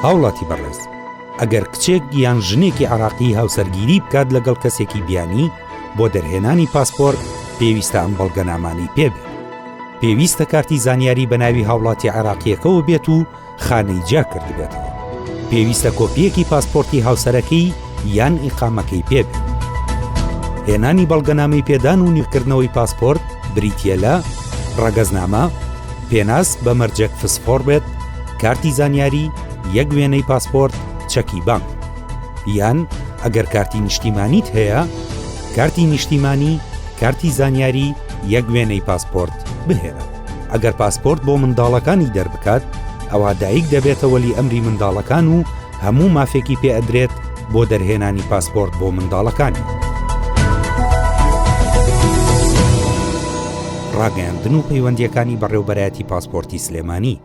هاوڵاتی بەڕێز ئەگەر کچێک یان ژنێکی عراقی هاوسەرگیری بکات لەگەڵ کەسێکی بیانی بۆ دەرهێنانی پاسپۆرت پێویستە ئەم بەڵگەنامانەی پێبێت پێویستە کارتی زانیاری بە ناوی هاوڵاتی عێراقیەکەوە بێت و خانەی جیا کردبێتەوە. پێویستە کۆپییەکی پاسپۆرتی هاوسەرەکەی یان ئیقامەکەی پێ بێت. هێنانی بەڵگەنامەی پێدان و نوێکردنەوەی پاسپۆرت بریتییە لە، ڕەگەزنامە، پێناس بە مەرجێک فسفۆڕ بێت، کارتی زانیاری، یەک وێنەی پاسپۆرت، چەکی بانک. یان ئەگەر کارتی نیشتیمانیت هەیە، کارتی نیشتیمانی، کارتی زانیاری، یەک وێنەی پاسپۆرت بهێنە. ئەگەر پاسپۆرت بۆ منداڵەکانی دەربکات، ئەوا دایک دەبێتە وەلی ئەمری منداڵەکان و هەموو مافێکی پێ ئەدرێت بۆ دەرهێنانی پاسپۆرت بۆ منداڵەکانی. ڕاگەیاندن و پەیوەندییەکانی بەڕێوبەرایەتی پاسپۆرتی سلێمانی.